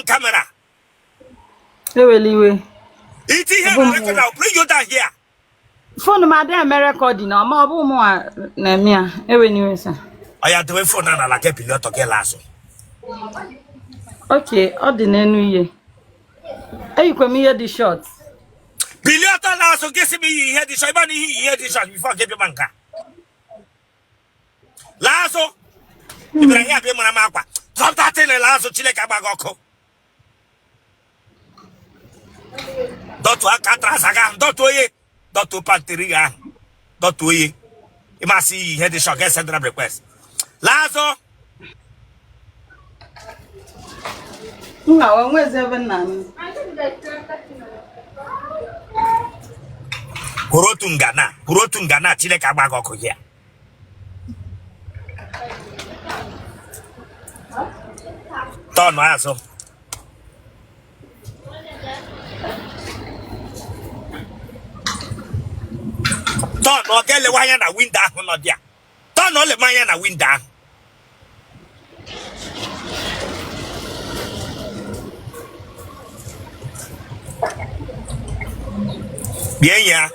M camera. Ewela iwe. Iti ihe Ọ bụ na m. record, I'll bring you down here. Phone m adịghị eme recording, ọ ma ọ bụ mụnwa na-eme ya. Ewela iwe, sir. Ọ ya dowe phone na ala gị, bilie ọtọ gị laa azụ. Okay, ọ dị n'enu ihe. Eyikwa m ihe dị short. Bilie ọtọ laa azụ gị sị m iyi ihe dị short, ịba na ihe iyi ihe dị short before gị bịa nga. Laa azụ. Ị bịara ihe abịa mara m akwa. Drop that thing, laa azụ, Chineke agba gị ọkụ. Dọtụ aka trouser gị ahụ, dọtụ oye, dọtụ pantiri gị ahụ, dọtụ oye. Ịmasị iyi ihe dị short, gị send request. Laa azụ. Nna wa nwezi ebe nna m. Kwuru otu nga na, kwuru otu nga na, Chineke agba gị ọkụ gị a. Tọnụ azụ. Tọnụ ọ ga-elewe anya na window ahụ nọ dị a. Tọnụ o leme anya na window ahụ. Bie enyi ya,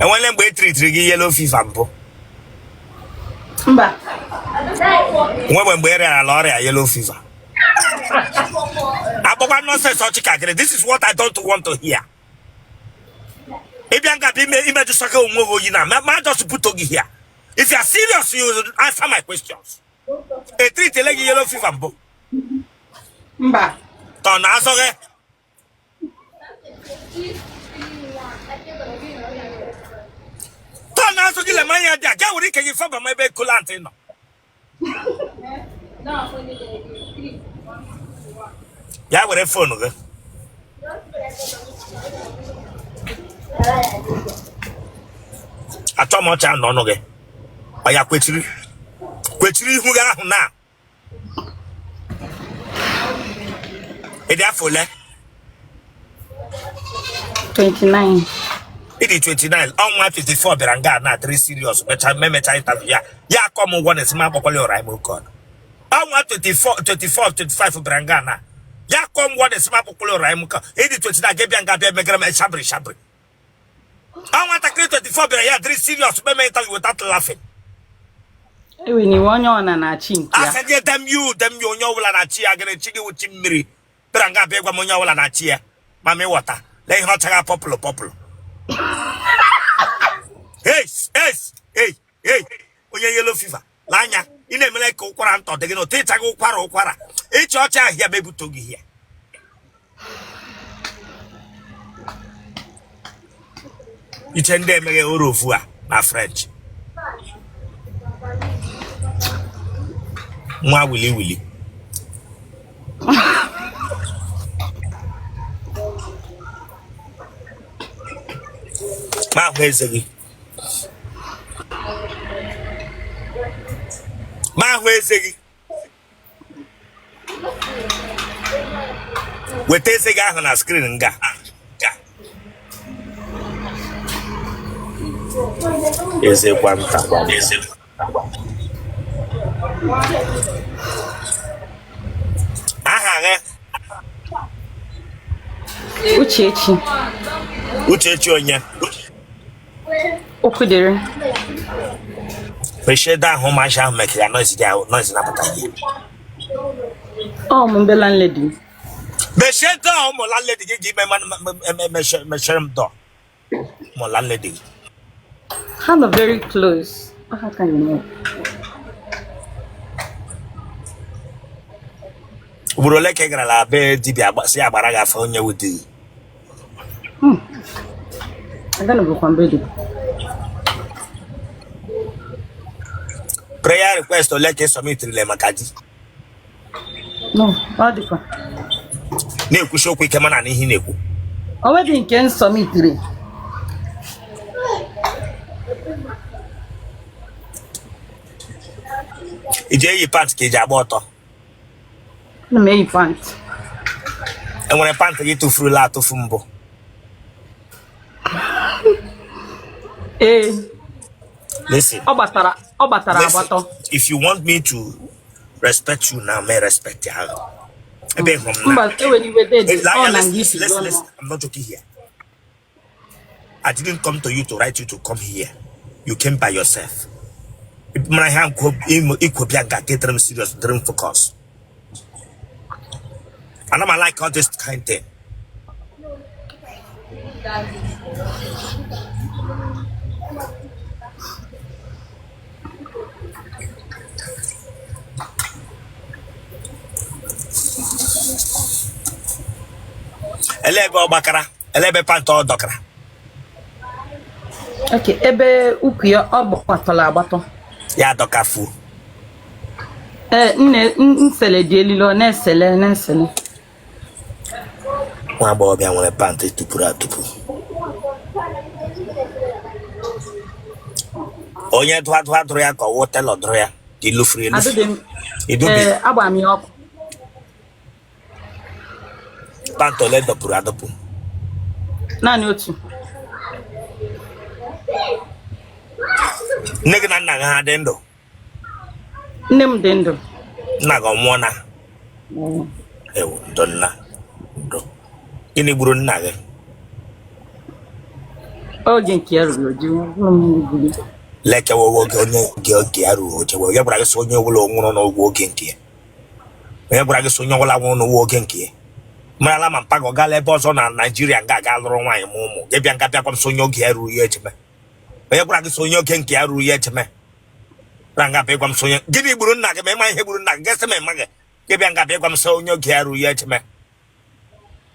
enwele mgbe e tritiri gị yellow fever mbụ? Mba. Nwebe mgbe ị rịarala ọrịa yellow fever? Akpọkwa nonsense ọchị ka gịrị. This is what I don't want to hear. Ị bịa nga bịa ime imejụsaka onwe gị oyi na ma just put gị here. If you are serious, you answer my questions. E tritele gị yellow fever mbụ? Mba. Tọ na azụ gị. Tọ na azụ gị lema anya dị a, gaa were ike gị faba m ebe coolant nọ. Ya were phone gị. Achọ m ọcha n'ọnụ gị. Ọ ya kwechiri. Kwechiri ihu gị ahụ na. Ị dị afọ ole? 29. Ị dị 29. Ọnwa 24 bịara nga na dịrị serious mecha memecha interview ya. Ya akọ m ụgwọ na esi m akpọkwala ụra ime oke ọnụ. Ọnwa 24 24 25 bịara nga na ya akọ m ụgwọ na esi m akpọkwala ụra ime oke ọnụ. Ị dị 29 gị bịa nga bịa megara m shabiri shabiri. Ọ nwatakịrị 24 bịara ya dịrị serious meme interview without laughing. Ewe na iwe onye ọna na-achị nke ya. Asị gị damn you, damn you, onye ọbụla na-achị ya gịnị chi gị wụ chi mmiri bịara nga abịa gwa m onye ọbụla na-achị ya mami water lee ihe ọ chaga purple purple. Hey, hey, hey, hey, onye yellow fever lee anya ị na-emere ka ụkwara ntọ dị gị na otu ịchaghị ụkwara ụkwara ịchị ọchị ahịa ma ebute gị ya. Iche ndị emeghe orofu a na French nwa wili wili ma ahụ eze gị ma ahụ eze gị weta eze gị ahụ na screen nga eze kwa nta kwa aha gị? Uchechi. Uchechi onye? Okwudere. Mechie door ahụ ụmụazị ahụ mekiri ya noise dị ahụ noise na-apụta ihe. Ọ ụmụ ndị landlady. Mechie door ụmụ landlady gị ji ime mechere m door ụmụ landlady gị. Ha nọ very close. Ọ ha ka na-eme. Ugboro ole ka ị garala be dibịa sị ya gbara gị afa onye wụ di gị? Aganubekwa m be dibịa. Prayer request ole ka ị submitirile maka di? No, ọ dịkwa. Na-ekwusi okwu ike mana n'ihe ị na-ekwu. O nwedị nke m submitiri. I ji eyi pant ka i ji agba ọtọ? Ana m eyi pant. Enwere pant gị tụfurula atụfu mbụ? Ee. Listen. Ọ gbatara ọ gbatara Listen, agbatọ. if you want me to respect you now, may respect ya. Ebe ị hụrụ m na Mba, ewela iwe dede. Ọ na Listen, nga isi listen, jụọ m. listen. I'm not joking here. I didn't come to you to write you to come here. You came by yourself. Mara ihe ikwo bịa nga get them serious, dream focus. And I'm like all this kind thing. Ele ebe ọ gbakara, ele ebe pant ọ dọkara. Okay, ebe ukwu ya ọ gbatọrọ agbatọ. Ya dọkafuo. Ee, nne nsele dị elili, ọ na-esele na-esele. Nwa agbọghọbịa nwere pant tụpụrụ atụpụ. Onye dụa dụa dụrụ ya ka ọ wụ tailor dụrụ ya ka ilufuru elufu. Adịdị m. Idubi. Ee, agba m ya ọkụ. Pant ole dọpụrụ adọpụ? Naanị otu. Nne gị na nna gị ha dị ndụ? Nne m dị ndụ. Nna gị ọ nwụọna? Ewu, ndo nna, ndo. Gịnị gburu nna gị? Oge nke ya ruru oji, ọ bụrụ m gburu ya. Lekewe oge onye nke oge ya ruru ochewe. Onye gwara gị sị onye ọbụla nwụrụ n'ụgwọ oge nke ya? Onye gwara gị sị onye ọbụla nwụrụ n'ụgwọ oge nke ya? Marala ma mpa gị ọ gaala ebe ọzọ na Naịjirịa nga aga lụrụ nwaanyị ma ụmụ gị bịa nga bịakwa m sị onye oge ya ruru ya echeme. Onye gwara gị sị onye oge nke ya ruru ya echeme? Bịa nga bịa gwa m sị onye gịnị gburu nna gị ma ịma ihe gburu nna gị gasị ma ịma gị gị bịa nga bịa gwa m sị onye oge ya ruru ya echeme.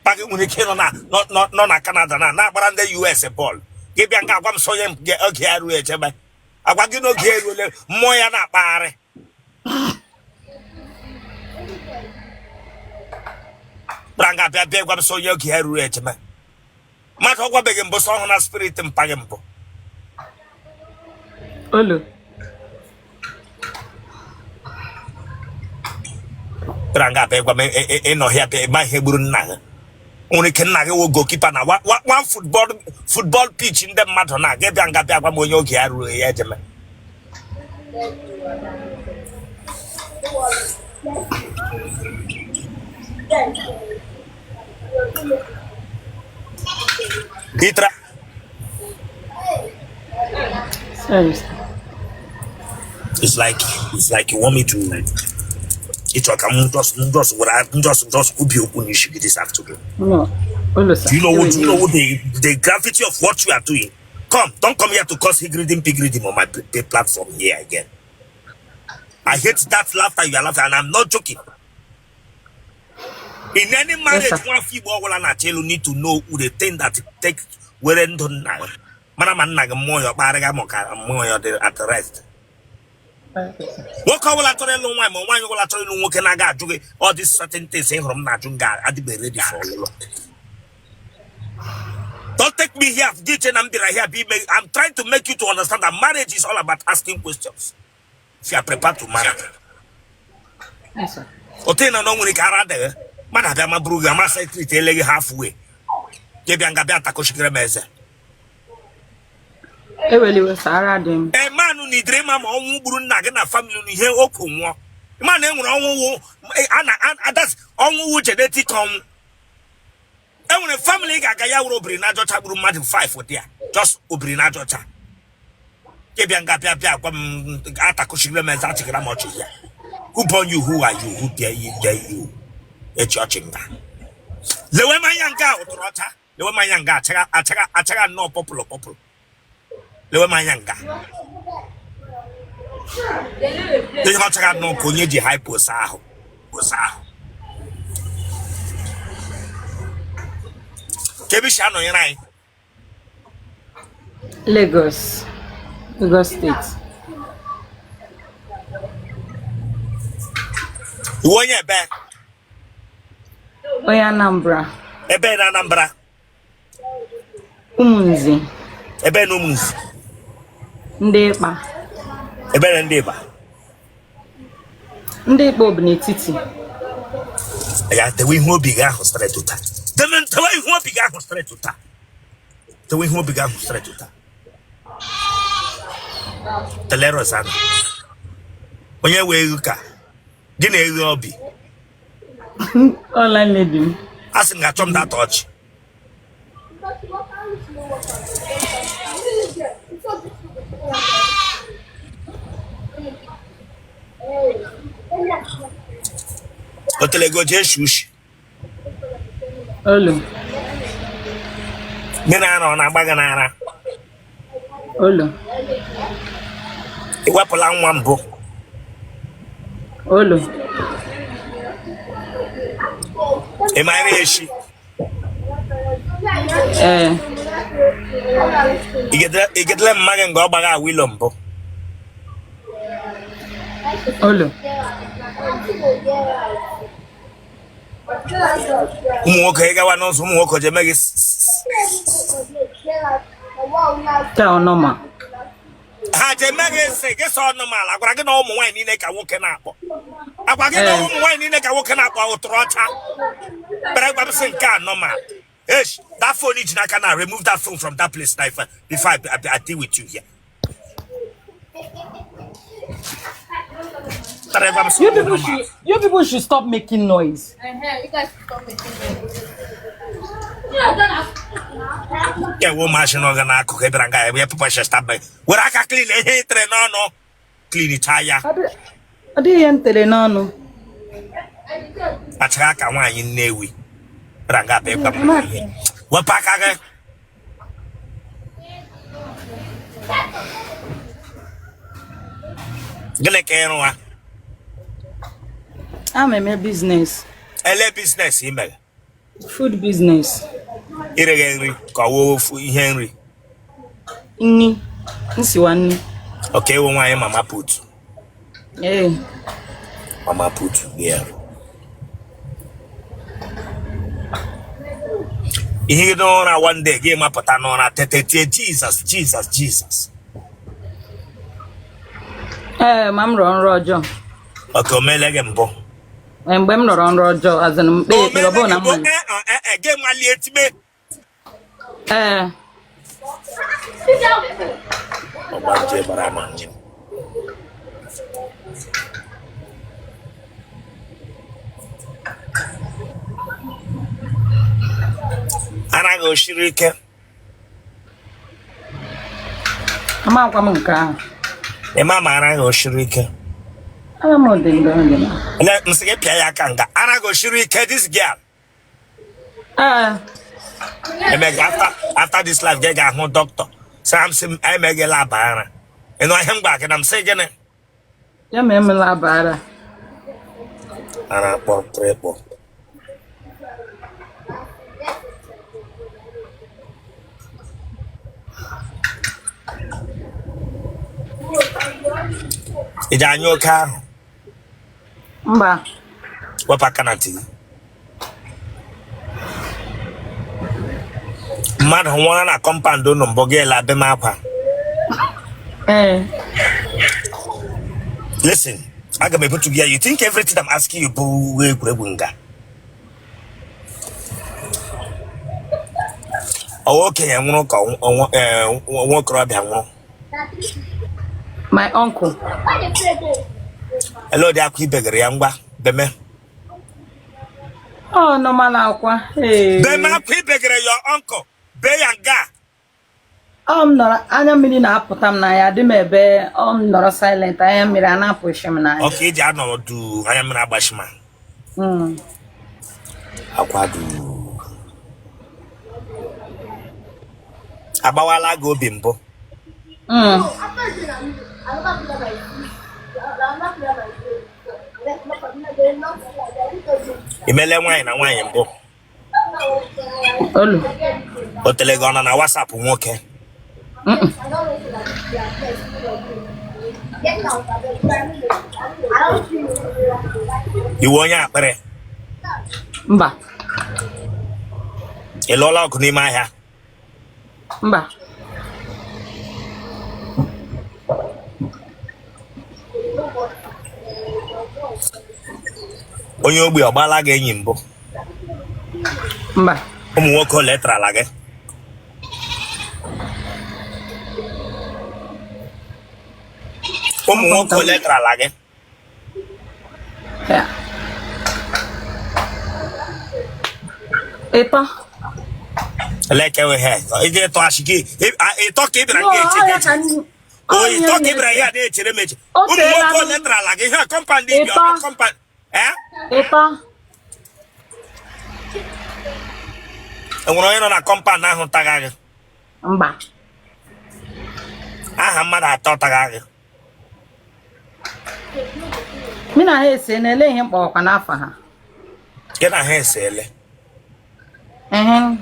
Mpa gị nwere ike ịnọ na nọ na Canada na na-agbara ndị US bọọlụ gị bịa nga agwa m sị onye oge ya ruru echeme. Agwa gị n'oge ya eruole mmụọ ya na-akpagharị. Bịa nga bịa bịa gwa m sị onye oge ya ruru echeme. Mmadụ ọ gwabeghị mbụ sọ ọhụụ na spirit mpa gị mbụ. Olo. Bịara nga bịa gwa m ịnọ ya bịa ịma ihe gburu nna gị. Nwere ike nna gị wụ goalkeeper na one football pitch ndị mmadụ na-aga bịa nga bịa gwa m onye oge ya ruru ya ejeme. Itra. Sorry, sir. It's like you want me to ịchọ ka m just were just kwubi okwu n'isi gị this afternoon. No. Olo, sir. Do you know what, do you know the gravity of what you are doing? Come, don't come here to cause higridim pigridim on my platform here again. I hate that laughter you are laughing, and I'm not joking. In any marriage, Yes, sir. one few ọbụla na-achọ elu need to know who the thing that take were ndụ nna gị. Mara ma nna gị mmụọ ya ọ kparịga ma ọ ka mmụọ ya dị at rest. Nwoke ọbụla chọrọ ịlụ nwaanyị ma nwaanyị ọbụla chọrọ ịlụ nwoke na-aga ajụ gị all these certain things ị hụrụ m na-ajụ nga adịbeghị ready for ọlụlụ. Don't take me here, DJ na m bịara here be I'm trying to make you to understand that marriage is all about asking questions. If you are prepared to marry. Yes, sir. Ote na no nwere ike ara adịghị mmadụ abịa ma bụrụ gị amasị treat ele gị halfway. Gị bịa nga bịa takochikere m eze. Eweliwe sir, ara dị m. A man na idire ma ma ọnwụ gburu nna gị na family na ihe okwu nwụọ. Ma na enwere ọnwụ wụ a na that's ọnwụ wụ genetic ọnwụ. Enwere family ga-aga ya wụrụ obiri n'ajọcha gburu mmadụ 5 dị ya. Just obiri n'ajọcha. Gị bịa nga bịa bịa gwa m atakochikere m eze achịkara m ọchị ya. Who born you? Who are you? Who dare you? Dare you? Echi ọchị nga. Lewe m anya nga ụtụrụ ọcha. Lewe m anya nga achagha achagha achagha nnọọ purple purple. Lewe m anya nga. Ihe ọchagha nnọọ ka onye ji hypo saa ahụ. Saa ahụ. Ka ebe isi anọnyere anyị. Lagos. Lagos State. Iwe onye ebe? Onye Anambra. Ebe na Anambra. Ụmụnze. Ebe na Ụmụnze. Ndị Ịkpa. Ebe na ndị Ịkpa. Ndị Ịkpa obi n'etiti. Ya tewe ihu obi gị ahụ straight ụta. Tewe ihu obi gị ahụ straight ụta. Tewe ihu obi gị ahụ straight ụta. Tele Rosanna. Onye wee egwu ka gị na-eghe obi. Ọ landlady m. A sị m ga-achọ m data ọchị. Otelego ji eshi ushi. Olu. Gị na ara ọ na-agba gị n'ara? Olu. Ị wepụla nwa mbụ? Olu. Ị mara eshi? Ee. Ị gedele mma gị nga ọ gbagha awilo mbụ? Olu. Ụmụ nwoke ị gawa n'ụzọ, ụmụ nwoke ji eme gị Taa ọnọma. Ha ji eme gị sị gị sọ ọnụmala. Agwara gị na ụmụ nwaanyị niile ka nwoke na-akpọ. Agwa gị na ụmụ nwaanyị niile ka nwoke na-akpọ ụtụrụ ọcha. Bere gwa m sị nke a normal. Esh, that phone iji n'aka na, remove that phone from that place now before I deal with you here. Tara gwa m sị You people normal. should you people should stop making noise. You guys should stop making noise. Ya ewu ụmụazị nọ gị n'akụkụ ebe nga ya pụpa shesta were aka clean ihe ị tere n'ọnụ, clean chaa ya. Ọ dịghị ihe m tere n'ọnụ. Kpachara aka nwaanyị Nnewi bịara nga bịa ịgwa m ihe. Wepụ aka gị. Gịnị ka ịrụ ha? Ama eme business. Ele business ị mere? Food business. Ireghe nri ka ọ wụ ofu ihe nri? Nni. Nsiwa nni. Okay, ịwụ nwaanyị mama put? Ee. Mama put ya ihe gị n'ụra one day gị mapụta n'ụra tete tie Jesus, Jesus, Jesus. Ee, ma m rọọ nrọ ọjọọ. Okay, o meele gị mbụ? Ee, mgbe m rọrọ nrọ ọjọọ, azịn m kpee O ekpere, ọ meele bụrụ gị na m mbụ? mali. Ee, gị malie time. Ee. Ọgbanje gbara ma njem. Anaghị osiri ike. Amakwa m nke ahụ. Ịma ma anaghị osiri ike. Ama m ụdị ndị ọ dị na. Ele m sị gị pịa ya aka nga anaghị osiri ike, this girl. Ee. Emega after this life gị ga-ahụ dọkịta sị m sị m emeghela aba ara. Ị nụ ihe m gwa gị na m sị gịnị? Ya ma emela abara. Ara kpọrọ ịkpọ. Ị ji anya oke ahụ? Mba. Wepụ aka na ntị gị. Mmadụ nwụrụ na compound unu mbụ, gị la be m akwa? Ee. Listen, aga m ebutu gị ya. You think everything I'm asking you bụ egwuregwu nga? Ọwa okenye nwụrụ ka nwa okorobịa nwụrụ? My uncle. Ele ụdị akwa ibegara ya? Ngwa, beme. Ọ normal akwa. Ee. Beme akwa ibegara your uncle, bee ya nga. Ọ m nọrọ, anya mmiri na-apụta m n'anya, dị m ebe ọ m nọrọ silent, anya mmiri a na-apụchi m n'anya. Ọka iji anọ du anya mmiri agbashima. Akwa du agbawala gị obi mbụ? Mm. Imele nwaanyị na nwaanyị mbụ? Olu. O tere gị ọ nọ na WhatsApp nwoke? Mm-mm. Iwe onye akpịrị? Mba. Ị lụọla ọgụ n'ime ahịa? Mba. Onye ogbi ọ gbaala gị enyi mbụ? Mba. Ụmụ nwoke ole tarala gị? Ụmụ nwoke ole tarala gị? Ya. Ịtọ. Elekewe he ị ga-ịtọ achị gị ịtọ ka ị bịara No, nga eche ọ gị ya eche. ka m- O ọ ihe ịtọ m ka ị bịara na-eche. ihe a na-echere m eche. O Ụmụ teela nwoke m. ole tara ala gị ihe compound ibi Ịtọ. ọkụ compound eh Ịtọ. Enwere onye nọ na compound ahụ taga gị? Mba. Aha mmadụ atọ taga gị? Mụ na ha ese na-ele ihe mkpọkwa n'afọ ha. Gị na ha esele? Ehe.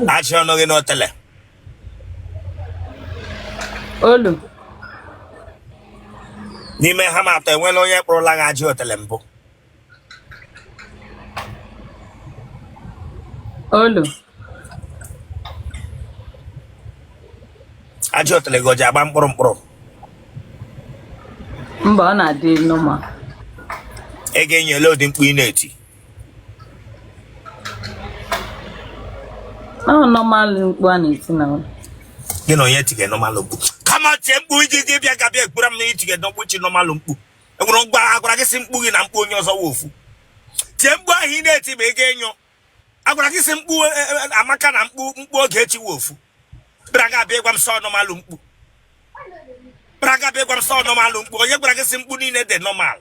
Achị ọnụ gị n'otele. Olu. N'ime ha ma atọ, enwela onye kpụrụla gị ajị otele mbụ? Olu. Ajị otele gị o ji agba mkpụrụ mkpụrụ? Mba, ọ na-adị normal. Ị ga-enye ele ụdị mkpu ị na-eti? Ọ normal mkpu a na-eti na Gị na onye tige normal mkpu? Kama tie mkpu iji gị bịa gabịa ekpura m na itige n'ọkpụchi normal mkpu. Enwere ngwa agwara gị sị mkpu gị na mkpu onye ọzọ wụ ofu. Tie mkpu ahụ ị na-eti ma ị ga-enyo. Agwara gị sị mkpu Amaka na mkpu mkpu Ogechi wụ ofu. Bịara ga abịa ịgwa m sọ normal mkpu. Bịara ga abịa ịgwa m sọ normal mkpu. Onye gwara gị sị mkpu niile dị normal?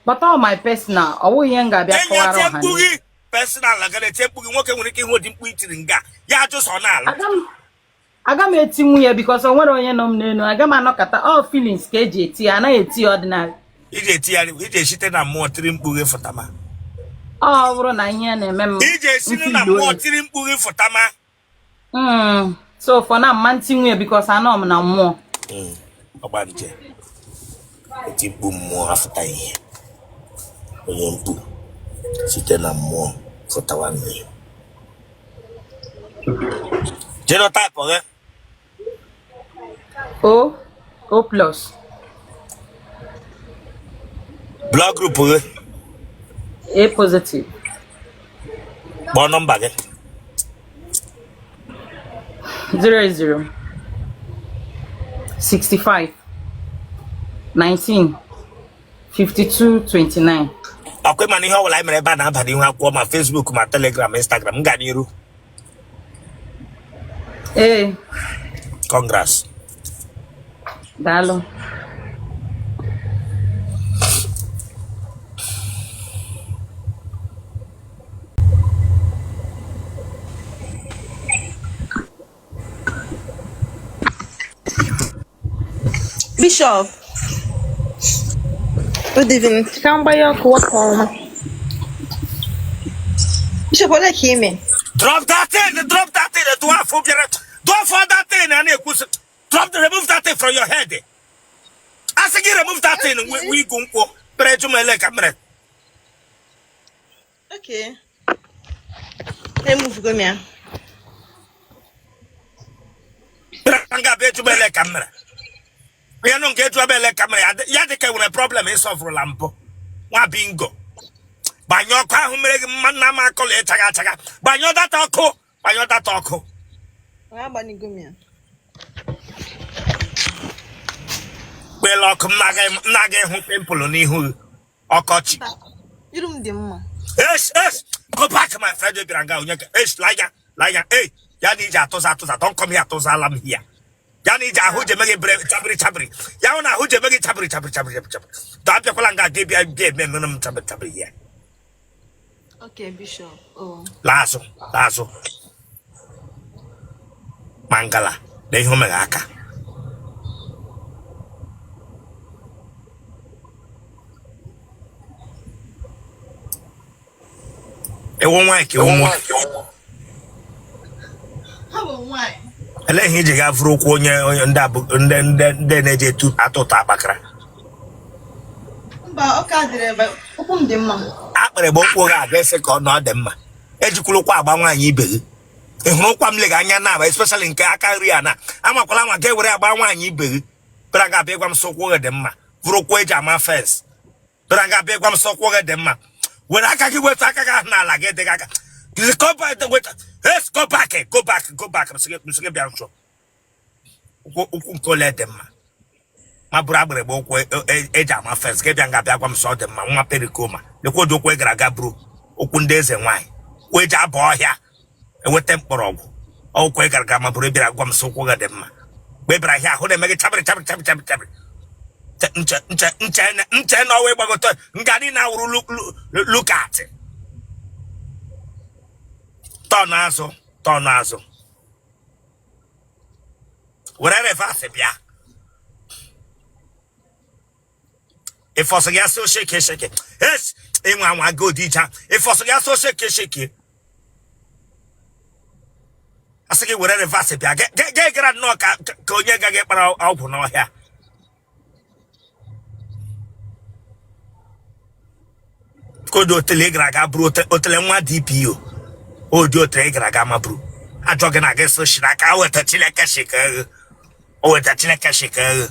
But all my personal, ọ wụghị ihe m ga-abịa Enyo kọwara tie ọha mkpu niile. gị personal gara etie mkpu gị. Nwoke nwere ike ịhụ ụdị mkpu i tiri nga ya ajụ sọ na-alụ. Aga m eti nwunye because o nwere onye nọ m n'elu. Aga m anọkọta all feelings ka eji eti ya, anaghị eti ya ordinary. Iji eti ya, iji esite na mmụọ tiri mkpu gị fụtama. Ọ bụrụ na ihe na-eme m Iji esinu na mmụọ tiri mkpu gị fụtama. So for now, mma nti nwunye because anọ m na mmụọ. Ọgbanje eti mkpu mmụọ afụta ihe. Onye mkpu site na mmụọ fụtawa n'ihe. Genotype gị? O, O plus. Blood group gị? A positive. Kpọọ nọmba gị. 00 65 19 52 29. Ọkwa ịma na ihe ọbụla anyị mere ebe a na-aba n'ihu akwụkwọ, ma Facebook, ma Telegram, Instagram. M ga n'iru. Ee. Congrats. Daalụ. Bishop. Good evening. Ka m gbanye ọkụ nwoke ọma. Bishop, olee ka ime? Drop that thing, drop that thing. Dwarf bịara, dwarf that thing a na-ekwusi. Drop the, remove that thing from your head. A sị gị remove that thing. Wee igu nkwụ bere jụ m ele ka mere. Okay. Emuvugo m ya. Bịara nga abịa eju m ele ka m mere ya nụ nke eju ebe ele ka mere ya dị ka enwere problem ịsọfụrụla mbụ. Nwa bingo, gbanye ọkụ ahụ mere gị mma nna m akọla ịchaga achaga. Gbanyụọ that ọkụ, gbanyụọ that ọkụ. Agbanyego m ya. Kpela ọkụ m na-aga ịhụ pimple n'ihu gị ọkọchị. Iru m dị mma. Esh, esh, go back, my friend. Bịara nga onye ka esh lanya lanya ei ya na iji atụza atụza. Don't come here atụzala m here. Ya na iji ahụ ji eme gị bere chabiri chabiri ya hụ na ahụ ji eme gị chabiri chabiri chabiri chabiri chabiri. To abịakwala nga gị bịa bịa eme emere m chabiri chabiri ya. Okay, Bishop. Oh. Laa azụ, laa azụ. Mangala na ihe o mere aka. Ewu nwaanyị ka ewu nwoke? Ha bụ nwaanyị. Elee ihe iji gaa vụrụ ụkwụ onye onye ndị abụ ndị ndị ndị na-eji etu atụtụ akpakara? Mba, ọ ka dịrị ebe ụkwụ m dị mma. Akpịrị gba ụkwụ gị aga ese ka ọ na ọ dị mma. Ejikwala ụkwụ agba nwaanyị ibe gị. Ị hụrụ ụkwa m lega anya na agba, especially nke aka nri a na amakwala nwa ga ewere agba nwaanyị ibe gị. Bịara ga abịa gwa m sị ụkwụ gị dị mma, vụrụ ụkwụ eji ama fence. Bịara ga abịa gwa m sị ụkwụ gị dị mma. Were aka gị wetu aka gị ahụ n'ala gị dị gị aka. Go back, wait. Yes, go back, go back, go back. M sị gị bịa nso. Ụkwụ ụkwụ nke ole dị mma? Ma buru agbịrịgba ụkwụ eji ama fence ka bịa nga bịa gwa m sọ ọ dị mma. Nwa perikoma, lekwa ụdị ụkwụ ị gara aga buru, ụkwụ ndị eze nwaanyị, ụkwụ eji aba ọhịa eweta mkpọrọgwụ, ụkwụ ị gara aga ma buru, bịara gwa m sị ụkwụ gị dị mma. Mgbe ị bịara ahịa ahụ na-eme gị chabịrị chabịrị chabịrị chabịrị chabịrị. Nche nche nche nche na ọwa ịgbagote nga niile awụrụ lukatị. Turn azụ, turn azụ, were reverse bịa. Ịfọsụ gị asị shake shake es ịnwa anwa godi ija. Ịfọsụ gị asị shake shake, asị gị were reverse bịa. Ge gara nnọọ ka onye gaghị kpara ọgwụ n'ọhịa. Kodi otele ị gara aga buru, otele nwa DPO, odi otele ị gara aga ma buru ajọ gị na gị so shi n'aka weta Chineke shika eghe, o weta Chineke shika eghe.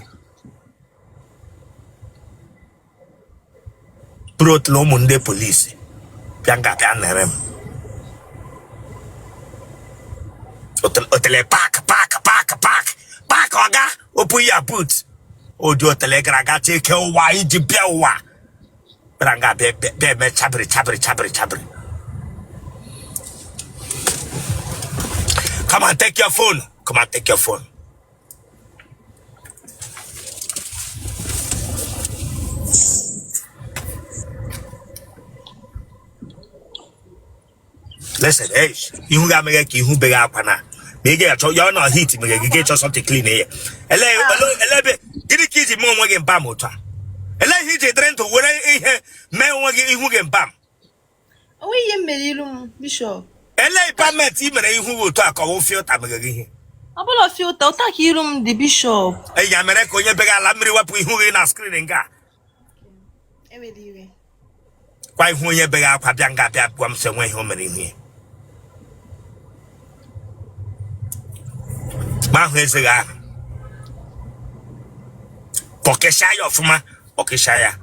Buru otele ụmụ ndị polisi bịa nga bịa nere m otele park park park park park. Ọga, open your boot. Odi otele gara aga cheke ụwa iji bịa ụwa bịara nga bịa bịa eme chabiri chabiri chabiri chabiri. Come and take your phone. Come and take your phone. Listen, hey, ihu ga ameghe ka ihu beghe akwa na ma ị ga-achọ ya ọ na heat meghe gị, ga-achọ something clean ya. Ele ele ebe gịnị ka iji mee onwe gị mbam otu a? Ele ihe iji dịrị ndụ were ihe mee onwe gị ihu gị mbam? O nweghị ihe m mere iru m, Bishop. Ele ịpament ị mere ihu gị otu a ka ọ wụ filter meghe gị ihe? Ọ bụla filter, ụta ka iru m dị, Bishop. Ya mere ka onye beghe ala mmiri wepụ ihu gị na screen nga. Enwere iwe. Kwa ihu onye beghe akwa bịa nga bịa gwa m sị enwe ihe o mere ihu ya. Ma ahụ eze gị ahụ, kpọkesha ya ọfụma, kpọkesha ya.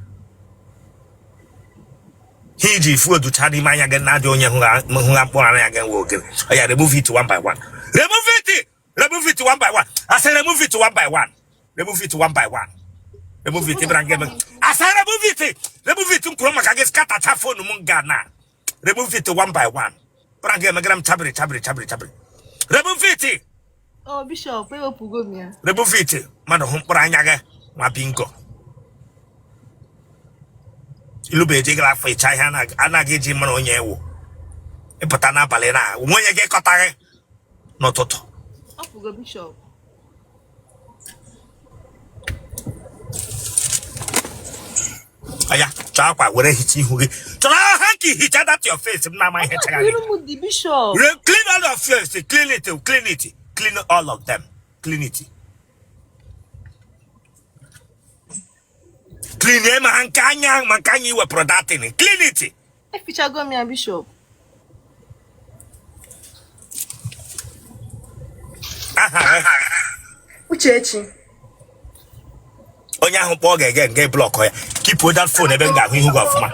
Ihe iji ifu oducha n'ime anya gị na-adị onye hụga mkpụrụ anya gị nwe ogene. Oya, remove it one by one. Remove it, remove it one by one. I say remove it one by one. Remove it one by one. Remove it. Ịbịara nga eme, I say remove it, remove it. M kwuru maka gị scattercha phone m nga na. Remove it one by one. Bịara nga emegara m chabiri chabiri chabiri chabiri. Remove it. Oh, Bishop, ewepụgo m ya. Remove it. Mmadụ hụ mkpụrụ anya gị, nwa bingo. Ilube eji gara afọ ịcha ihe anaghị eji mara onye ewu ịpụta n'abalị na onye gị kọtaghị n'ụtụtụ. Ọ pụgo, Bishop. Aya, chọọ akwa were hicha ihu gị. Chọrọ hanky hicha that your face. M na-ama ihe chara gị. Iru m dị, Bishop. Clean all of face. Clean it, clean it, clean all of them. Clean it, clean ya. Ma nke anya, ma nke anya iwepụrụ that thing, clean it. Efichago m ya, Bishop. Aha gị? Uchechi. Onye ahụ kpọọ ga-ege nga block ya. Keep that phone ebe m ga-ahụ ihu gị ọfụma.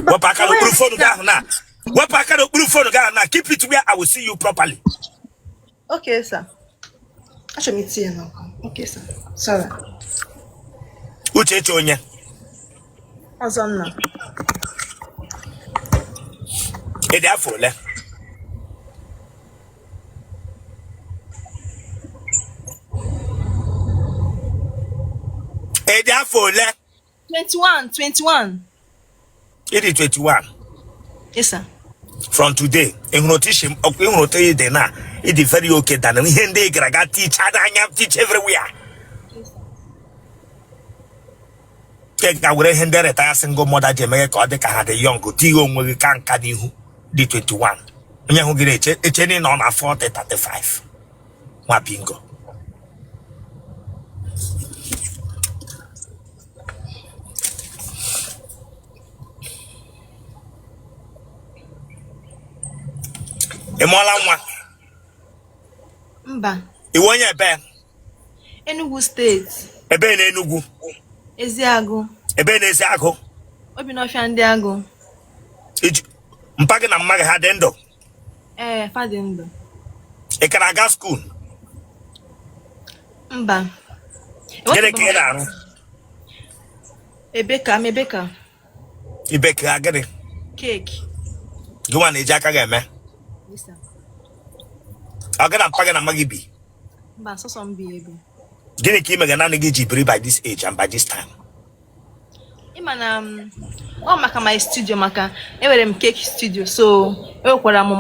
Wepụ aka n'okpuru phone gị ahụ na, wepụ aka n'okpuru phone gị ahụ na. Keep it where I will see you properly. Okay, sir. Achọrọ m itinye n'ọkụ. Okay, sir. Sorry. Uchechi onye? Ọzọ nna. Ị dị afọ ole? Ị dị afọ ole? 21, 21. Ị dị 21? Yes, sir. From today, ị hụrụ otu isi, ị hụrụ otu ị dị na ị dị very okay than ihe ndị ị gara aga ticha n'anya, ticha everywhere. Yes, sir. Ị ga were ihe ndị retire single mother ji emeghe ka ọ dị ka ha dị young, tinye onwe gị ka nka n'ihu dị 21. Onye hụ gị na-eche eche na ị nọ na 40, 35. Nwa bingo. Ị mụọla nwa? Mba. Iwe onye ebe? Enugu Steeti. Ebe na Enugu? Eziagụ. Ebe na Eziagụ? Obi n'ọfịa ndị agụ. Iji mpa gị na mma gị, ha dị ndụ? Ee, fa dị ndụ. Ị ka na-aga school? Mba. Gịnị ka ị na-arụ? Ebe ka m ebe ka I bake ha gịnị? Cake. Gị nwa na-eji aka gị eme? Yes, sir. Ọ gị na mpa gị na mma gị bi? Mba, sọsọ m bi ebe. Gịnị ka ị mega naanị gị ji biri by this age and by this time? Ị ma na ọ maka my studio, maka enwere m cake studio, so enwekwara m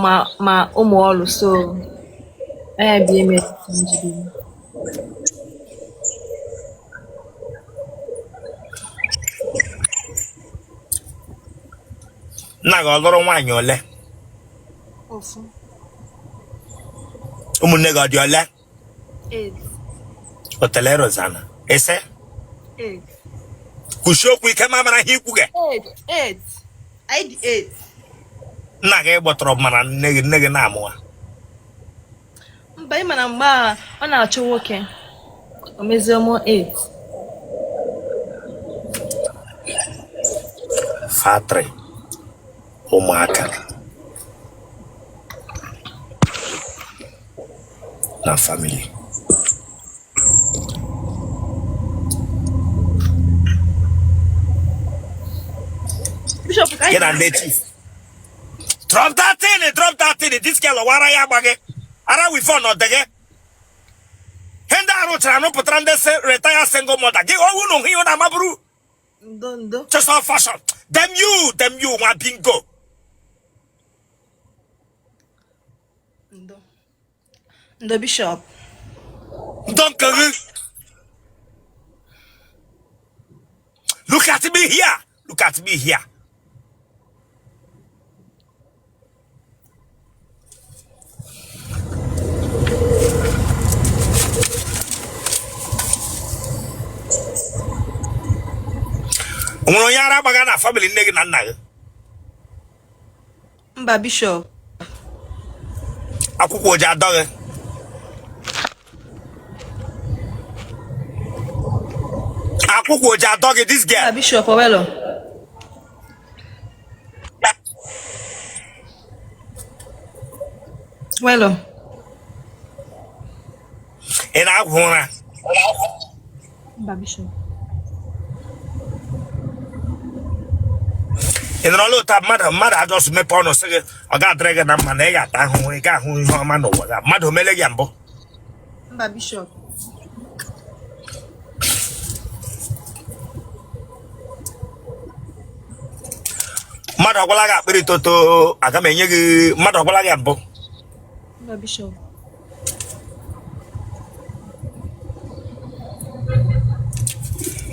ma ụmụ ọrụ, so anya bi eme m ji biri. Nna gị ọ lụrụ nwaanyị ole? Ofu. Ụmụnne gị ọ dị ole? 8. Otele Rosanna ise. 8. Kwusie okwu ike ma mara ihe ikwu gị. 8, 8. Anyị dị 8. Nna gị gbọtọrọ mana nne gị na-amụ ha. Mba, ị ma na mgbe a ọ na-achọ nwoke, o mezie mụọ 8. Factory ụmụaka na family. Bishop, ka Gị na ndị chief. Drop that thing, drop that thing. This girl wara ya agba gị ara weave-on ọ dị gị. Ihe ndị a rụchara rụpụtara ndị retire single mother gị ọwụ na ihe na amaburu. Ndo, ndo. Just all fashion. Them you, them you nwa bingo. Ndo, ndo, Bishop. Ndo nke gị. Look at me here. Look at me here. O nwere onye ara agbaga na family nne gị na nna gị? Mba, Bishop. Akwụkwọ oji adọ gị? Akwụkwọ oji adọ gị, this girl? Mba, Bishop. Owelo. Welo. Ị na-agwụ ụra? Mba, Bishop. Ị nọrọla ụta mmadụ ajọsụ mepe ọnụ sị gị ọ ga-adịrị gị na mma, na ị ga-ata ahụhụ, ị ga-ahụ ihe ọma n'ụwa gị, mmadụ omele gị mbụ? Mba, Bishop. Mmadụ ọgwala gị akpịrị toto aga m enye gị, mmadụ ọgwala gị mbụ? Mba, Bishop.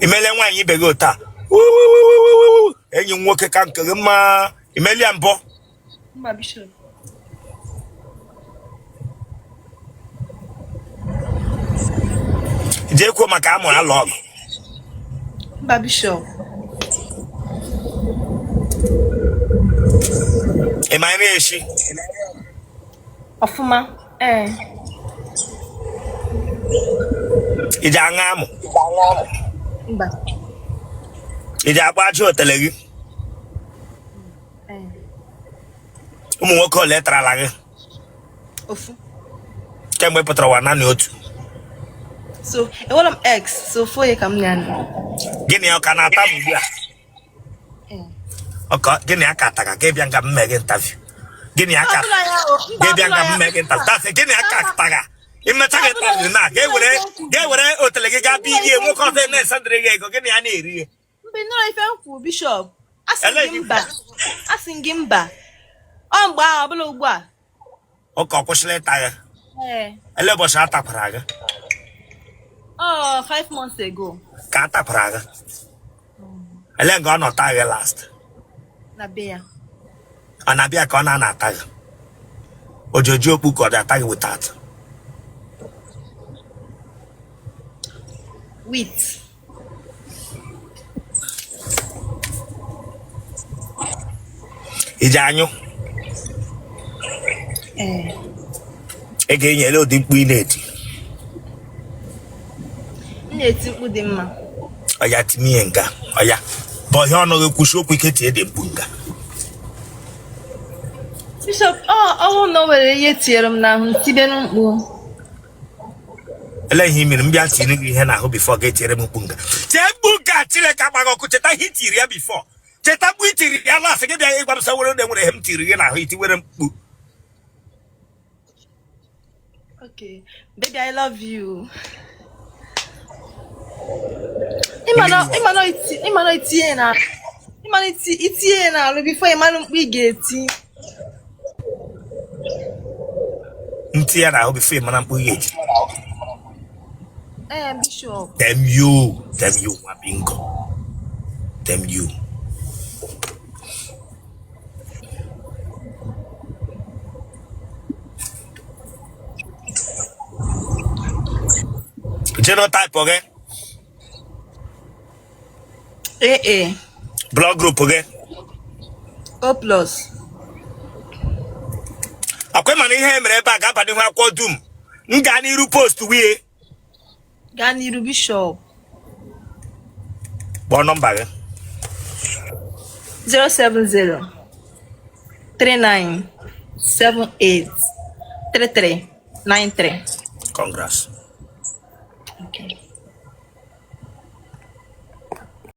Imele nwaanyị ibe gị ụta enyi m nwoke ka nke gị mma, imeli ya mbụ? Mba, Bishop. Jee kwuo maka amụrụ alụ ọgụ. Mba, Bishop. Ị ma nri eshi? Ọfụma, ee. Iji aṅụ amụ? Mba. Iji akpa aja otele gị? Ee. Ụmụ nwoke ole tarala gị? Ofu. Kemgbe ị pụtara ụwa, naanị otu? So enwere m ex, so ofu onye ka m na-anọ. Gịnị ọ ka na-ata m ugbu a? Ee. Ọkọ gịnị aka ataga ka ịbịa nga m mee gị interview? Gịnị aka Ọbụla ya o, mba. ga-ebịa nga Ọbụla m ya. mee gị interview? Dasị gịnị aka ataga imecha gị interview na ga-ewere ga-ewere otele gị gaa bịa ihe nwoke ọzọ na-esendịrị gị ego, gịnị ya na-eri ihe? Mgbe nọrọ ife m kwuru, Bishop, asị m Ele gị gị. mba, asị m gị mba. Ọ mgbe ahụ, ọbụla ugbu a. Ụka ọ kwụsịla ịta gị? Ee. Ele ụbọchị a takwara gị? Ọ 5 months ago. Ka a takwara gị, ele nga ọ nọ taa gị last? Na be ya. Ọ na-abịa ka ọ na-ana ata gị ojoji okpu ka ọ dị ata gị without? With. Iji anyụ? Ee. Ị ga-enyere ụdị mkpu ị na-eti? M na-eti mkpu dị mma. Ọya, tinye nga. Ọya, bọhie ọnụ gị, kwụsị okwu ike, tie dị mkpu nga. Bishop, ọ ọnwụ na o nwere ihe tinyere m n'ahụ, ntibe mkpu. Ele ihe i mere m bịa tiri gị ihe n'ahụ before gị tiere m mkpu nga tie mkpu nga Chineke agba gị ọkụ. Cheta ihe i tiri ya before, cheta mkpu i tiri ya last. Gị bịa ịgwa m sị were na enwere ihe m tiri gị n'ahụ, itiwere mkpu. Okay. Baby, I love you. Ịma na itinye na ịma na itinye na alụ before ịmalụ mkpu ị ga-eti. M tinye ya n'ahụ before ịmara mkpu ị ga-eti. Ee, Bishop. Damn you, damn you, nwa bingo. Damn you. Genotype gị? AA. Blood group gị? O plus. Akwa mana ihe e mere ebe a ga-aba n'ihu akwụkwọ dum. M gaa n'iru post wie. Gaa n'iru, Bishop. Kpọọ nọmba gị. 070 39 78 33 93. Congrats. Okay.